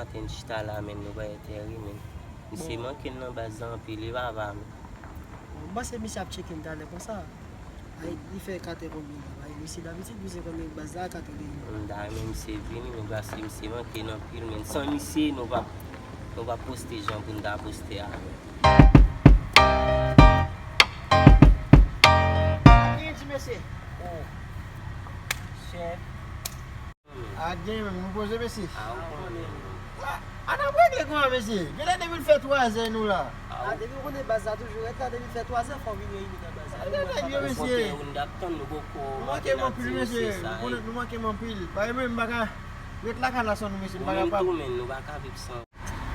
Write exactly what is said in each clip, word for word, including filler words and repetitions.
Maten chita la, men nou bay enterè, men. Misye manke n nan baz la anpil, e papa, men. Bon, m panse misye ap tcheke m talè konsa. Ay, li fè katè konbyen la? Ay, misye dabitid, misye konn baz la katè de. M ta renmen misye vini, men paske misye manke n anpil, men san misye, nou p ap, nou p ap poste jan pou n ta poste a, men. Gen ti mesye. Oh. Chèf. A gen menm, nou poze mesye. A, ou konnen. A, a n ap regle kòman mesye? Genlè depi l fè twazè nou la. A, depi w konnen baz la toujou rete la, depi l fè twazè fò w vin reyini nan baz la. Gade nèg yo mesye. Ou fòkè, ou n t ap tann nou poko. Nou manke m anpil mesye, nou konnen nou manke m anpil. Paske mwen m pa ka ret lakay la san nou mesye, m pa kapab. Nou menm tou, men nou pa ka viv san.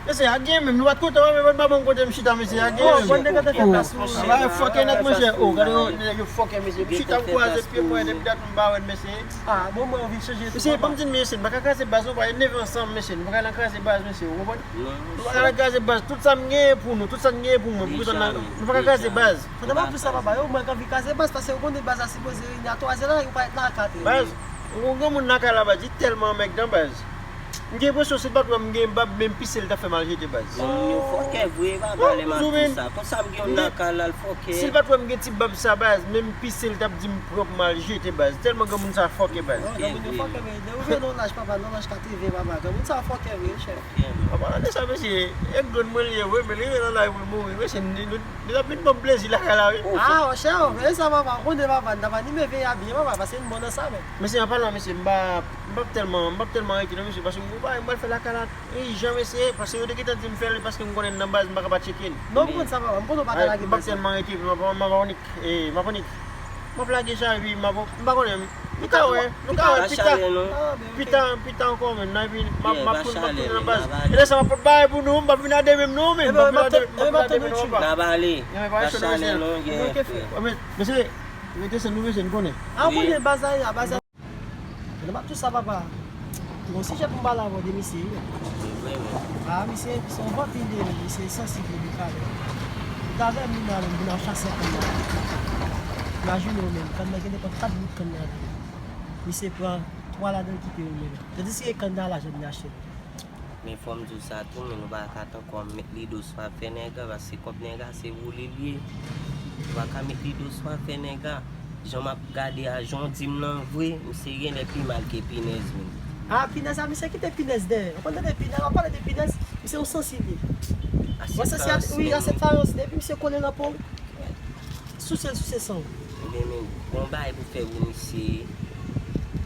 Mesye, a gen menm, nou pa t kontan, men pa ban m kote m chita, mesye, a gen menm. Bon, nèg yo te fè plas pou ou. Ala fòkè nèt, monchè. O, gade yo, nèg yo fòkè, mesye. M chita, m kwaze pye mwen, depi dat m pa wè n, mesye. A, bon, mwen, ou vin chanje tou. Mesye, ban m di n, mesye, n pa ka kraze baz, nou pa neve ansanm, mesye. Nou pa ka al kraze baz, mesye, ou konprann? Nou pa ka al kraze baz, tout sa m genyen pou nou, tout sa n genyen pou mwen. Pou nou pa ka kraze baz. Pandan m ap di w sa, papa, yo, mwen k anvi kraze baz, paske ou konnen baz la sipoze reyini a twazè la, yo pa ret nan katè. Baz, yon granmoun lakay la, baz, li tèlman anmègdan, baz. M gen enpresyon si l pa t wè m gen bab, menm pise l t ap fè m al jete baz. Bon, moun yo fòkè vre, papa, lè m ap di sa. Konsa m gen yon lakay la, l fòkè. Si l pa t wè m gen ti bab sa, baz, menm pise l t ap di m pran pou m al jete baz. Tèlman granmoun sa fòkè, baz. Non, granmoun yo fòkè vre. Depi w rive nan yon laj, papa, nan laj katreven, papa, granmoun sa fòkè vre, chèf. An palan de sa, mesye, e grann mwen li ye vre, men li rive nan laj pou l mouri, mesye, li, li, li t ap vin ban m plezi lakay la, wi. A, monchè, e sa, papa, ou konnen, papa, n ta pa ni men veye a byen, papa, paske n bon nan sa, men. Mesye, an palan, mesye, m pa, m p ap tèlman, m p ap tèlman rete, non, mesye, paske m gon bagay m pral fè lakay la, ijan, mesye, paske yo te gentan di m fè l, paske m konnen nan baz, m pa ka pa tcheke l. Non, m konn sa, papa, m konnen w pa ka lage baz la. M p ap tèlman rete, m ap, m ap annik, e, m ap annik. M ap lage sa, epi m ap, m pa konnen, nou ka wè, nou ka wè, pita, pita, pita ankò, men, nan, epi m ap, m ap tounen, m ap tounen nan baz. E lè sa, m ap pot bagay pou nou, m p ap vin a de menm, non, men, m p ap vin a de, m p ap vin a de menm, non, papa. N ap ale. Pa chalè, non, frè. Mesye, rete se nou, mesye, n konnen. A, konnen baz la, baz la. Pandan m ap di w sa, papa, gon sijè pou m pale avè w de misye, wi. Vre, wi. A, misye, misye yon vanpil li ye, misye sansib, li kalè. Li t avè m, li nan, li nan chase kann nan. Imajine w menm, kann nan gen nenpòt kat bout kann nan. Misye pran twa ladan l kite yo menm. Tandiske kann nan la jèn li achte l. Men fò m di w sa tou, men nou pa ka t ankò met Lido sou afè nèg la, paske kòb nèg la se woule l ye. Nou pa ka met Lido sou afè nèg la. Jan m ap gade a, jan w di m lan vre, misye genlè pi mal ke pinèz menm. A, pinèz la, misye kite pinèz dèyè. Ou konn tande pinèz, w ap pale de pinèz, misye yon sansib li. Yon sansib, wi, asèt fayon, depi misye kole nan po w, souse l, souse san w. Ebyen, men, gon bagay pou fè pou misye,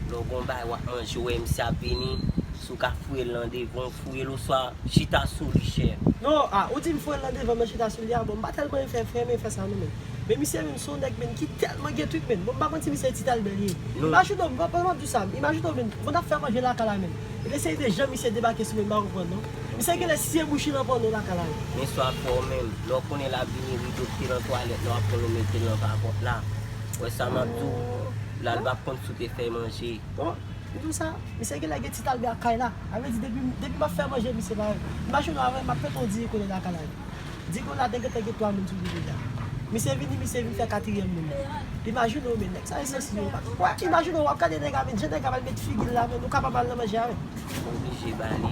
lè w gon bagay w ap manje, w wè misye ap vini, si w ka fouye l nan devan, w fouye l, oswa chita sou li, chèf. Non, a, ou di m fouye l nan devan, men chita sou li a, bon, m pa tèlman fè, fè, men fè sa, non, men. Men misye menm, se yon nèg, menm, ki tèlman gen trik, menm. Bon, m pa konn si misye Ti Talbè li ye. Imajine w, m pa, pa, pa di sa, imajine w, menm, moun ap fè manje lakay la, menm. E eseye de jan misye debake sou mwen, m pa konprann non. Misye genlè siye bouch li nan pòno lakay la wi. Men sa fò menm, lè w konnen l ap vini rido k te nan twalèt la, w ap pran l ou mete l nan kapòt la. Wè sa m ap di w, la l p ap konn si w te fè manje. Bon, m di w sa, misye genlè gen Ti Talbè ak kay la. Sa vle di depi, depi m ap fè manje, misye pa. Imajine w avè m, m ap fè ton diri konnen lakay la wi. Digo la te gentan gen twa moun sou li deja. Misye vini, misye vin fè katriyèm moun nan. Imajine w, men nèg sa e sansi yo. Wè, imajine w, w ap gade nèg la, men jan nèg la pral met figi l la, men nou kapab al nan manje a, men. Oblije ba li, men.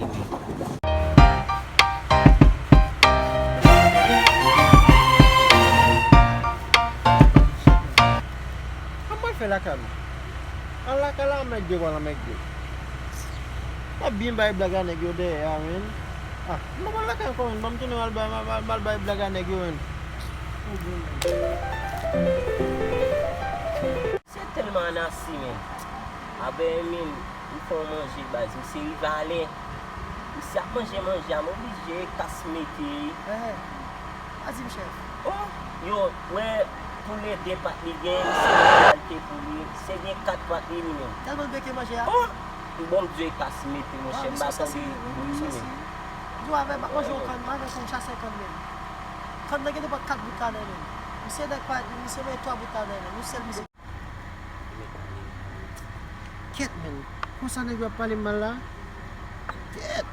Sa m pral fè lakay mwen? Al lakay la, anmègde, w al anmègde. M ap byen bay blag a nèg yo dèyè a, men. Ah, m pa pral lakay ankò, men. Ban m tounen, m al bay, m al, m al bay blag a nèg yo, men. Se tèlman anasi, men. Apre, men, m fè yon manje, baz. Misye rive alè. Misye ap manje manje a, m oblije kas mete. Ehe. Pa di m chèf. Oh, yo, wè, toulède pat li gen, misye gen kalite pou li, misye gen kat pat li, li menm. Tèlman l beke manje a. Oh, bon, Dye kas mete, monchè, m pa tande wi, wi, men. Di w avè m ap manje yon kann, m avè m chase kann menm. Kann nan gen nenpòt kat bout ladan l menm. Misye nèg pa, misye voye twa bout ladan l menm, yon sèl misye. Kèt, men. Konsa nèg yo ap pale m mal la? Kèt!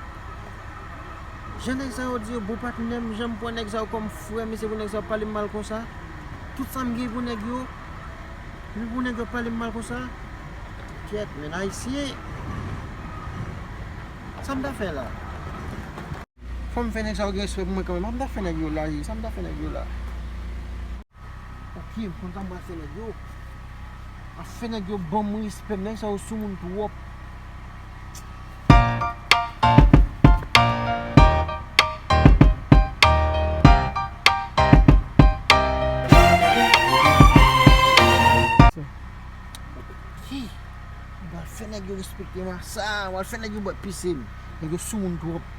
Jan nèg sa yo di yo bon patnè m, jan m pran nèg sa yo kòm frè m, e se pou nèg sa yo ap pale m mal konsa? Tout sa m gen pou nèg yo, epi pou nèg yo ap pale m mal konsa? Kèt, men, Ayisyen! Sa m ta fè la? Fò m fè nèg sa yo gen respè pou mwen kanmenm. Sa m ta fè nèg yo la, sa m ta fè nèg yo la. Ok, m konn sa m pral fè nèg yo. M ap fè nèg yo ban m respè, nèg sa yo soumoun twòp. Ki? M pral fè nèg yo respekte m a sa, m pral fè nèg yo bwè pise m. Nèg yo soumoun twòp.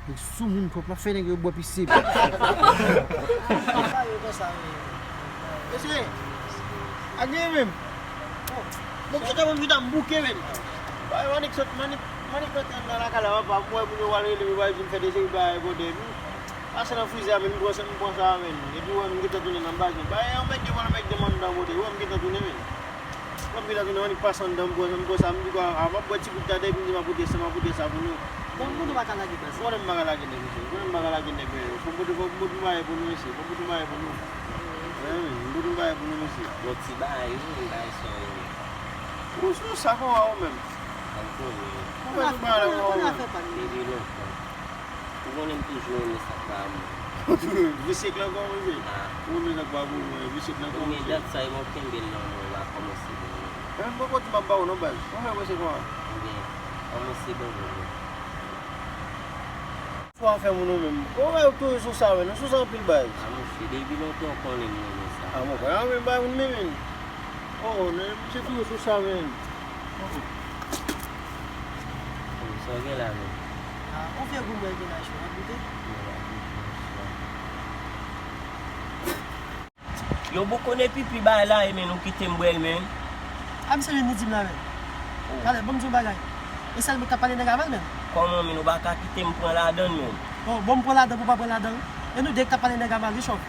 Nèg soumoun twòp, m ap fè nèg yo bwè pise m. Mesye, a gen menm. Bon, bon, chita, bon, chita, m bouke menm. Bay, Manik sot, Manik, Manik rantre anndan lakay la, papa, m wè moun yo pral rele m, yo pral di m fè de seri bagay kote m. Pase nan frizè a, men m pran sa, m pran sa, men. Epi, wè, m gentan tounen nan bagay. Bay, anmède, mwen anmède m anndan kote. Wè, m gentan tounen, men. Wè, m gentan tounen, annik pase anndan, m pran, m pran sa, m di, kwa, a, m ap bwè ti gout la, depi m di, m ap pote sa, m ap pote sa pou nou. Bon, moun ou pa ka lage baz. Konnen m pa ka lage nèg, mesye. Konnen m pa ka lage nèg, men. Fò m pote, fò m pote yon bagay pou nou, mesye. Fò m pote yon bagay pou nou. Wè, men, m pote yon bagay pou nou, mesye. Yon ti bagay, wi, yon bagay sa, wi. Ou sou sa, kòman ou menm? Ou menm, ou menm. Depi lontan. Ou konnen m toujou renmen sa k pa pou mwen. Visye k la ankò, mesye. Ou renmen sa k pa pou mwen, visye k la ankò, mesye. Ebyen, dat sa, e bon, kenbe l nan men w, pa kòmanse ban mwen. Menm poko di m ap ba w non, baz. Mwen fè mesye kwa. Ebyen, kòmanse ban mwen. Kwa fè moun ou menm. Ou wè ou toujou sou sa, men. Ou sou sa anpil, baz. A, monchè, depi lontan ou konnen m renmen sa. A, mwen kwè, a, men bay moun menm. Oh, nèg, misye toujou sou sa, men. Sa w gen la, men? Ah, on vye gou mwen gen la, w ap goute? Yo, boko ne pipi bay la, e men nou kite m bwè l, men. Ah, misye vin di m la, men. Talè, ban m di yon bagay. E sèl mwen k ap pale nèg avan l, men. Kòman, men, ou pa ka kite m pran ladan l, men? Oh, bon, m pran ladan pou w pa pran ladan l. E nou de k t ap pale nèg avan l, wi, chòf.